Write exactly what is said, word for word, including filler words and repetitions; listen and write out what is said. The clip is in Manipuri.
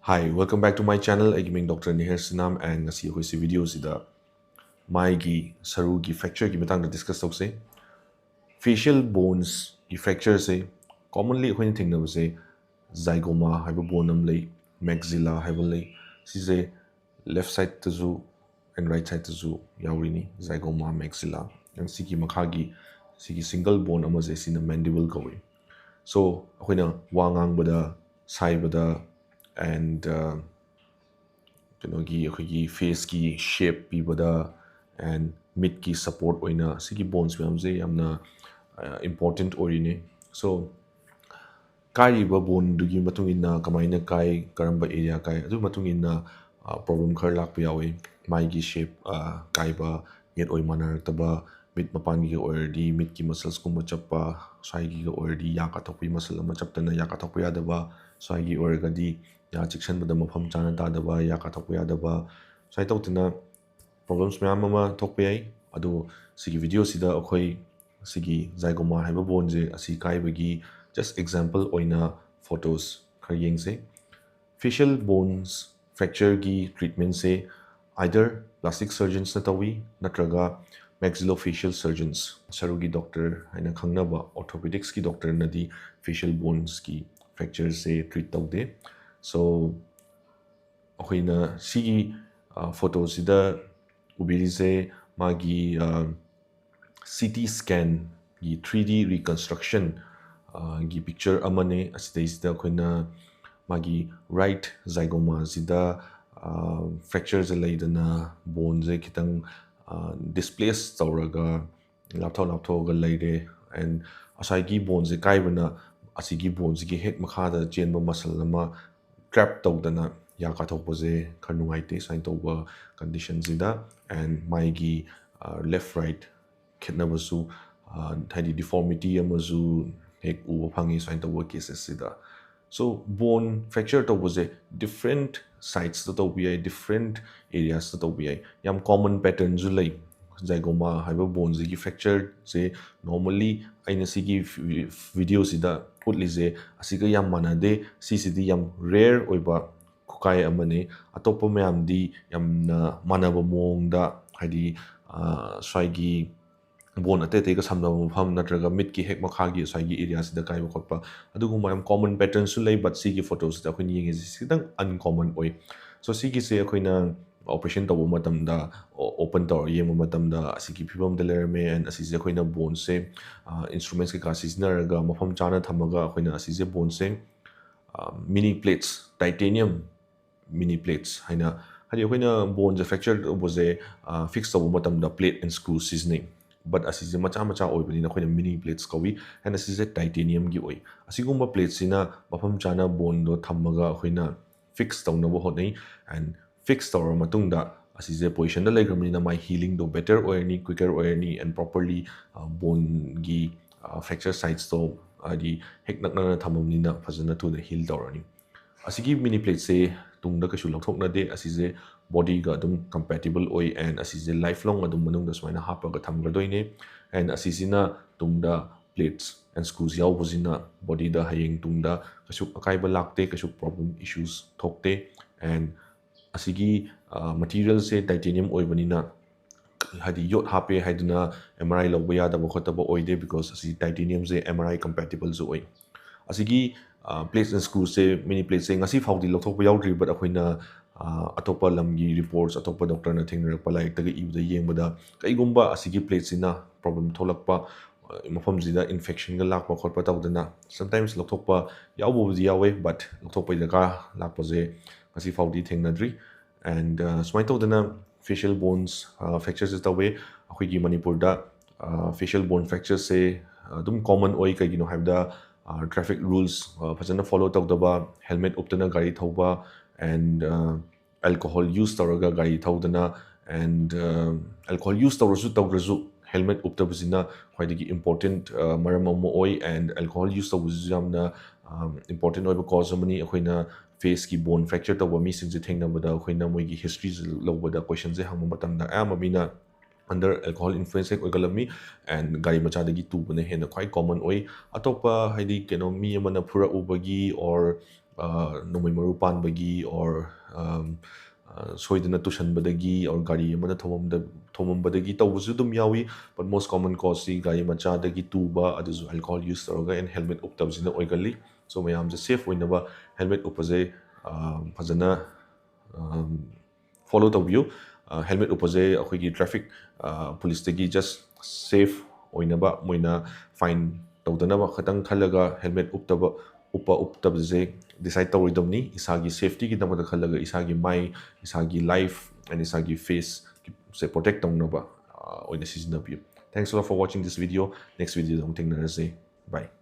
Hi, welcome back to my channel. ꯑꯩꯒꯤ ꯃꯤꯡ Doctor ꯅꯤꯍꯔ ꯁꯤꯅꯥꯝ, and ꯉꯁꯤ ꯑꯩꯈꯣꯏꯁꯤ ꯚꯤꯗꯤꯑꯣꯁꯤꯗ ꯃꯥꯏꯒꯤ ꯁꯔꯨꯒꯤ fractureꯒꯤ ꯃꯇꯥꯡꯗ discuss ꯇꯧꯁꯦ꯫ Facial bonesꯒꯤ fractureꯁꯦ commonly ꯑꯩꯈꯣꯏꯅ ꯊꯦꯡꯅꯕꯁꯦ zygoma ꯍꯥꯏꯕ bone ꯑꯃ ꯂꯩ, maxilla ꯍꯥꯏꯕ ꯂꯩ꯫ ꯁꯤꯁꯦ left sideꯇꯁꯨ and right sideꯇꯁꯨ ꯌꯥꯎꯔꯤꯅꯤ, zygoma, maxilla꯫ And ꯁꯤꯒꯤ ꯃꯈꯥꯒꯤ ꯁꯤꯒꯤ single bone ꯑꯃꯁꯦ ꯁꯤꯅ mandible ꯀꯧꯏ꯫ So ꯑꯩꯈꯣꯏꯅ ꯋꯥ ꯉꯥꯡꯕꯗ, ꯁꯥꯏꯕꯗ, and uh, ꯀꯩꯅꯣꯒꯤ ꯑꯩꯈꯣꯏꯒꯤ faceꯀꯤ shape ꯄꯤꯕꯗ and ꯃꯤꯠꯀꯤ support ꯑꯣꯏꯅ ꯁꯤꯒꯤ bones ꯃꯌꯥꯝꯁꯦ ꯌꯥꯝꯅ important ꯑꯣꯏꯔꯤꯅꯤ꯫ So ꯀꯥꯏꯔꯤꯕ boneꯗꯨꯒꯤ ꯃꯇꯨꯡ ꯏꯟꯅ ꯀꯃꯥꯏꯅ ꯀꯥꯏ, ꯀꯔꯝꯕ area ꯀꯥꯏ, ꯑꯗꯨꯒꯤ ꯃꯇꯨꯡ ꯏꯟꯅ problem ꯈꯔ ꯂꯥꯛꯄ ꯌꯥꯎꯋꯤ꯫ ꯃꯥꯏꯒꯤ shape ꯀꯥꯏꯕ, ꯌꯦꯠ ꯑꯣꯏ ꯃꯥꯟꯅꯔꯛꯇꯕ, ꯃꯤꯠ ꯃꯄꯥꯟꯒꯤꯒ ꯑꯣꯏꯔꯗꯤ ꯃꯤꯠꯀꯤ musclesꯀꯨꯝꯕ ꯆꯞꯄ, ꯁ꯭ꯋꯥꯏꯒꯤꯒ ꯑꯣꯏꯔꯗꯤ ꯌꯥ ꯀꯥꯊꯣꯛꯄꯒꯤ muscle ꯑꯃ ꯆꯞꯇꯅ ꯌꯥ ꯀꯥꯊꯣꯛꯄ ꯌꯥꯗꯕ, ꯁ꯭ꯋꯥꯏꯒꯤ ꯑꯣꯏꯔꯒꯗꯤ ꯌꯥ ꯆꯤꯛꯁꯟꯕꯗ ꯃꯐꯝ ꯆꯥꯅ ꯇꯥꯗꯕ, ꯌꯥ ꯀꯥꯊꯣꯛꯄ ꯌꯥꯗꯕ, ꯁꯨꯃꯥꯏꯅ ꯇꯧꯗꯅ problems ꯃꯌꯥꯝ ꯑꯃ ꯊꯣꯛꯄ ꯌꯥꯏ꯫ ꯑꯗꯣ ꯁꯤꯒꯤ ꯚꯤꯗꯤꯑꯣꯁꯤꯗ ꯑꯩꯈꯣꯏ ꯁꯤꯒꯤ zygoma ꯍꯥꯏꯕ boneꯁꯦ ꯑꯁꯤ ꯀꯥꯏꯕꯒꯤ just example ꯑꯣꯏꯅ photos ꯈꯔ ꯌꯦꯡꯁꯦ꯫ Facial bones fractureꯒꯤ treatmentꯁꯦ either plastic surgeonsꯅ ꯇꯧꯏ ꯅꯠꯇ꯭ꯔꯒ maxillofacial surgeons, ꯁꯔꯨꯒꯤ doctor ꯍꯥꯏꯅ ꯈꯪꯅꯕ orthopedicsꯀꯤ doctorꯅꯗꯤ facial bonesꯀꯤ fractureꯁꯦ treat ꯇꯧꯗꯦ꯫ So ꯑꯩꯈꯣꯏꯅ ꯁꯤꯒꯤ photoꯁꯤꯗ ꯎꯕꯤꯔꯤꯁꯦ ꯃꯥꯒꯤ CT scanꯒꯤ three D reconstructionꯒꯤ picture ꯑꯃꯅꯦ꯫ ꯑꯁꯤꯗꯩꯁꯤꯗ ꯑꯩꯈꯣꯏꯅ ꯃꯥꯒꯤ right zygomaꯁꯤꯗ fractureꯁꯦ ꯂꯩꯗꯅ boneꯁꯦ ꯈꯤꯇꯪ displace ꯇꯧꯔꯒ ꯂꯥꯞꯊꯣꯛ ꯂꯥꯞꯊꯣꯛꯑꯒ ꯂꯩꯔꯦ꯫ And ꯉꯁꯥꯏꯒꯤ boneꯁꯦ ꯀꯥꯏꯕꯅ ꯑꯁꯤꯒꯤ boneꯁꯤꯒꯤ ꯍꯦꯛ ꯃꯈꯥꯗ ꯆꯦꯟꯕ muscle ꯑꯃ grab ꯇꯧꯗꯅ ꯌꯥ ꯀꯥꯊꯣꯛꯄꯁꯦ ꯈꯔ ꯅꯨꯡꯉꯥꯏꯇꯦ ꯁꯨꯃꯥꯏꯅ ꯇꯧꯕ conditionꯁꯤꯗ꯫ And ꯃꯥꯏꯒꯤ left right ꯈꯦꯠꯅꯕꯁꯨ, ꯍꯥꯏꯗꯤ deformity ꯑꯃꯁꯨ ꯍꯦꯛ ꯎꯕ ꯐꯪꯉꯤ ꯁꯨꯃꯥꯏꯅ ꯇꯧꯕ cases ꯁꯤꯗ꯫ So bone fracture ꯇꯧꯕꯁꯦ different sides ꯇ ꯇꯧꯕ ꯌꯥꯏ, different areas ꯇ ꯇꯧꯕ ꯌꯥꯏ꯫ ꯌꯥꯝ common patternꯁꯨ ꯂꯩ꯫ Zygoma ꯍꯥꯏꯕ boneꯁꯤꯒꯤ fractureꯁꯦ normally ꯑꯩꯅ ꯁꯤꯒꯤ videoꯁꯤꯗ ꯎꯠꯂꯤꯁꯦ ꯑꯁꯤꯒ ꯌꯥꯝ ꯃꯥꯟꯅꯗꯦ꯫ ꯁꯤꯁꯤꯗꯤ ꯌꯥꯝ rare ꯑꯣꯏꯕ ꯈꯨꯀꯥꯏ ꯑꯃꯅꯤ꯫ ꯑꯇꯣꯞꯄ ꯃꯌꯥꯝꯗꯤ ꯌꯥꯝꯅ ꯃꯥꯟꯅꯕ ꯃꯑꯣꯡꯗ, ꯍꯥꯏꯗꯤ, ꯑ, ꯁ꯭ꯋꯥꯏꯒꯤ bone ꯑꯇꯩ ꯑꯇꯩꯒ ꯁꯝꯅꯕ ꯃꯐꯝ ꯅꯠꯇ꯭ꯔꯒ ꯃꯤꯠꯀꯤ ꯍꯦꯛ ꯃꯈꯥꯒꯤ ꯁ꯭ꯋꯥꯏꯒꯤ areaꯁꯤꯗ ꯀꯥꯏꯕ ꯈꯣꯠꯄ, ꯑꯗꯨꯒꯨꯝꯕ ꯌꯥꯝ common patternꯁꯨ ꯂꯩ, but ꯁꯤꯒꯤ photoꯁꯤꯗ ꯑꯩꯈꯣꯏꯅ ꯌꯦꯡꯉꯤꯁꯤ ꯈꯤꯇꯪ uncommon ꯑꯣꯏ꯫ So ꯁꯤꯒꯤꯁꯦ ꯑꯩꯈꯣꯏꯅ operation ꯇꯧꯕ ꯃꯇꯝꯗ, o-, open ꯇꯧꯔ ꯌꯦꯡꯕ ꯃꯇꯝꯗ ꯑꯁꯤꯒꯤ ꯐꯤꯕꯝꯗ ꯂꯩꯔꯝꯃꯦ, and ꯑꯁꯤꯁꯦ ꯑꯩꯈꯣꯏꯅ boneꯁꯦ, ꯑ, instruments ꯀꯩꯀꯥ ꯁꯤꯖꯤꯟꯅꯔꯒ ꯃꯐꯝ ꯆꯥꯅ ꯊꯝꯃꯒ ꯑꯩꯈꯣꯏꯅ ꯑꯁꯤꯁꯦ boneꯁꯦ, ꯑ, mini plates, titanium mini plates ꯍꯥꯏꯅ, ꯍꯥꯏꯗꯤ ꯑꯩꯈꯣꯏꯅ boneꯁꯦ fracture ꯇꯧꯕꯁꯦ, ꯑ, fix ꯇꯧꯕ ꯃꯇꯝꯗ plate and screw ꯁꯤꯖꯤꯟꯅꯩ, but ꯑꯁꯤꯁꯦ ꯃꯆꯥ ꯃꯆꯥ ꯑꯣꯏꯕꯅꯤꯅ ꯑꯩꯈꯣꯏꯅ mini plates ꯀꯧꯏ, and ꯑꯁꯤꯁꯦ titaniumꯒꯤ ꯑꯣꯏ꯫ ꯑꯁꯤꯒꯨꯝꯕ plateꯁꯤꯅ ꯃꯐꯝ ꯆꯥꯅ boneꯗꯣ ꯊꯝꯃꯒ ꯑꯩꯈꯣꯏꯅ fix ꯇꯧꯅꯕ ꯍꯣꯠꯅꯩ, and fix ꯇꯧꯔꯕ ꯃꯇꯨꯡꯗ ꯑꯁꯤꯁꯦ positionꯗ ꯂꯩꯈ꯭ꯔꯕꯅꯤꯅ ꯃꯥꯏ healingꯗꯣ better ꯑꯣꯏꯔꯅꯤ, quicker ꯑꯣꯏꯔꯅꯤ, and properly, ꯑ, boneꯒꯤ, ꯑ, fracture sitesꯇꯣ ꯍꯥꯏꯗꯤ ꯍꯦꯛ ꯅꯛꯅꯅ ꯊꯝꯃꯕꯅꯤꯅ ꯐꯖꯅ ꯊꯨꯅ heal ꯇꯧꯔꯅꯤ꯫ ꯑꯁꯤꯒꯤ mini plateꯁꯦ ꯇꯨꯡꯗ ꯀꯩꯁꯨ ꯂꯧꯊꯣꯛꯅꯗꯦ, ꯑꯁꯤꯁꯦ bodyꯒ ꯑꯗꯨꯝ compatible ꯑꯣꯏ, and ꯑꯁꯤꯁꯦ lifelong ꯑꯗꯨꯝ ꯃꯅꯨꯡꯗ ꯁꯨꯃꯥꯏꯅ ꯍꯥꯞꯄꯒ ꯊꯝꯒꯗꯣꯏꯅꯦ, and ꯑꯁꯤꯁꯤꯅ ꯇꯨꯡꯗ plates and screws ꯌꯥꯎꯕꯁꯤꯅ bodyꯗ ꯍꯌꯦꯡ ꯇꯨꯡꯗ ꯀꯩꯁꯨ ꯑꯀꯥꯏꯕ ꯂꯥꯛꯇꯦ, ꯀꯩꯁꯨ problem issues ꯊꯣꯛꯇꯦ, and ꯑꯁꯤꯒꯤ, ꯑ, materialꯁꯦ titanium ꯑꯣꯏꯕꯅꯤꯅ ꯍꯥꯏꯗꯤ ꯌꯣꯠ ꯍꯥꯞꯄꯦ ꯍꯥꯏꯗꯨꯅ M R I ꯂꯧꯕ ꯌꯥꯗꯕ ꯈꯣꯠꯇꯕ ꯑꯣꯏꯗꯦ, because ꯑꯁꯤ titaniumꯁꯦ M R I compatibleꯁꯨ ꯑꯣꯏ꯫ ꯑꯁꯤꯒꯤ, ꯑ, plates and screwꯁꯦ, mini platesꯁꯦ ꯉꯁꯤ ꯐꯥꯎꯗꯤ ꯂꯧꯊꯣꯛꯄ ꯌꯥꯎꯗ꯭ꯔꯤ, but ꯑꯩꯈꯣꯏꯅ, ꯑ, ꯑꯇꯣꯞꯄ ꯂꯝꯒꯤ reports, ꯑꯇꯣꯞꯄ doctorꯅ ꯊꯦꯡꯅꯔꯛꯄ ꯂꯥꯏꯔꯤꯛꯇꯒ ꯏꯕꯗ ꯌꯦꯡꯕꯗ ꯀꯩꯒꯨꯝꯕ ꯑꯁꯤꯒꯤ plateꯁꯤꯅ problem ꯊꯣꯛꯂꯛꯄ, ꯑ, ꯃꯐꯝꯁꯤꯗ infectionꯒ ꯂꯥꯛꯄ ꯈꯣꯠꯄ ꯇꯧꯗꯅ sometimes ꯂꯧꯊꯣꯛꯄ ꯌꯥꯎꯕꯕꯨꯗꯤ ꯌꯥꯎꯋꯦ, but ꯂꯧꯊꯣꯛꯄꯒꯤ ꯗꯔꯀꯥꯔ ꯂꯥꯛꯄꯁꯦ ꯉꯁꯤ ꯐꯥꯎꯗꯤ ꯊꯦꯡꯅꯗ꯭ꯔꯤ꯫ And, ꯑ, ꯁꯨꯃꯥꯏꯅ ꯇꯧꯗꯅ facial bones, ꯑ, fractureꯁꯦ ꯇꯧꯋꯦ꯫ ꯑꯩꯈꯣꯏꯒꯤ ꯃꯅꯤꯄꯨꯔꯗ, ꯑ, facial bone fractureꯁꯦ ꯑꯗꯨꯝ common ꯑꯣꯏ꯫ ꯀꯩꯒꯤꯅꯣ ꯍꯥꯏꯕꯗ, ꯑ, traffic rules, ꯑ, ꯐꯖꯅ follow ꯇꯧꯗꯕ, helmet ꯎꯞꯇꯅ ꯒꯥꯔꯤ ꯊꯧꯕ, and, ꯑ, alcohol use ꯇꯧꯔꯒ ꯒꯥꯔꯤ ꯊꯧꯗꯅ, and, ꯑ, alcohol use ꯇꯧꯔꯁꯨ ꯇꯧꯗ꯭ꯔꯁꯨ helmet ꯎꯞꯇꯕꯁꯤꯅ ꯈ꯭ꯋꯥꯏꯗꯒꯤ important, ꯑ, ꯃꯔꯝ ꯑꯃ ꯑꯣꯏ, and alcohol use ꯇꯧꯕꯁꯤꯁꯨ ꯌꯥꯝꯅ, ꯑ, important ꯑꯣꯏꯕ cause ꯑꯃꯅꯤ꯫ ꯑꯩꯈꯣꯏꯅ faceꯀꯤ bone fracture ꯇꯧꯕ ꯃꯤꯁꯤꯡꯁꯦ ꯊꯦꯡꯅꯕꯗ ꯑꯩꯈꯣꯏꯅ ꯃꯣꯏꯒꯤ historyꯁꯦ ꯂꯧꯕꯗ questionꯁꯦ ꯍꯪꯕ ꯃꯇꯝꯗ ꯑꯌꯥꯝꯕ ꯃꯤꯅ under alcohol influence ꯍꯦꯛ ꯑꯣꯏꯒꯜꯂꯝꯃꯤ, and ꯒꯥꯔꯤ ꯃꯆꯥꯗꯒꯤ ꯇꯨꯕꯅ ꯍꯦꯟꯅ ꯈ꯭ꯋꯥꯏ common ꯑꯣꯏ꯫ ꯑꯇꯣꯞꯄ ꯍꯥꯏꯗꯤ ꯀꯩꯅꯣ ꯃꯤ ꯑꯃꯅ ꯐꯨꯔꯛꯎꯕꯒꯤ or ꯅꯣꯡꯃꯩ ꯃꯔꯨ ꯄꯥꯟꯕꯒꯤ or ꯁꯣꯏꯗꯅ ꯇꯨꯁꯟꯕꯗꯒꯤ or ꯒꯥꯔꯤ ꯑꯃꯅ ꯊꯣꯝꯃꯝꯕꯗꯒꯤ ꯇꯧꯕꯁꯨ ꯑꯗꯨꯝ ꯌꯥꯎꯏ꯫ But most common cause ꯁꯤ ꯒꯥꯔꯤ ꯃꯆꯥꯗꯒꯤ ꯇꯨꯕ, ꯑꯗꯨꯁꯨ alcohol use ꯇꯧꯔꯒ and helmet ꯎꯞꯇꯕꯁꯤꯅ ꯑꯣꯏꯒꯜꯂꯤ꯫ So ꯃꯌꯥꯝꯁꯦ safe ꯑꯣꯏꯅꯕ helmet ꯎꯞꯄꯁꯦ ꯐꯖꯅ follow ꯇꯧꯕꯤꯌꯨ꯫ Helmet ꯎꯞꯄꯁꯦ ꯑꯩꯈꯣꯏꯒꯤ traffic police ꯇꯒꯤ just safe ꯑꯣꯏꯅꯕ, ꯃꯣꯏꯅ fine ꯇꯧꯗꯅꯕ ꯈꯛꯇꯪ ꯈꯜꯂꯒ helmet ꯎꯞꯇꯕ ꯎꯞꯄ ꯎꯞꯇꯕꯁꯦ decide ꯇꯧꯔꯣꯏꯗꯕꯅꯤ꯫ ꯏꯁꯥꯒꯤ safety ꯒꯤꯗꯃꯛꯇ ꯈꯜꯂꯒ ꯏꯁꯥꯒꯤ ꯃꯥꯏ, ꯏꯁꯥꯒꯤ life and ꯏꯁꯥꯒꯤ face ꯁꯦ protect ꯇꯧꯅꯕ ꯑꯣꯏꯅ ꯁꯤꯖꯤꯟꯅꯕꯤꯌꯨ꯫ Thanks a lot for watching this video. Next video ꯗ ꯑꯃꯨꯛ ꯊꯦꯡꯅꯔꯁꯦ꯫ Bye.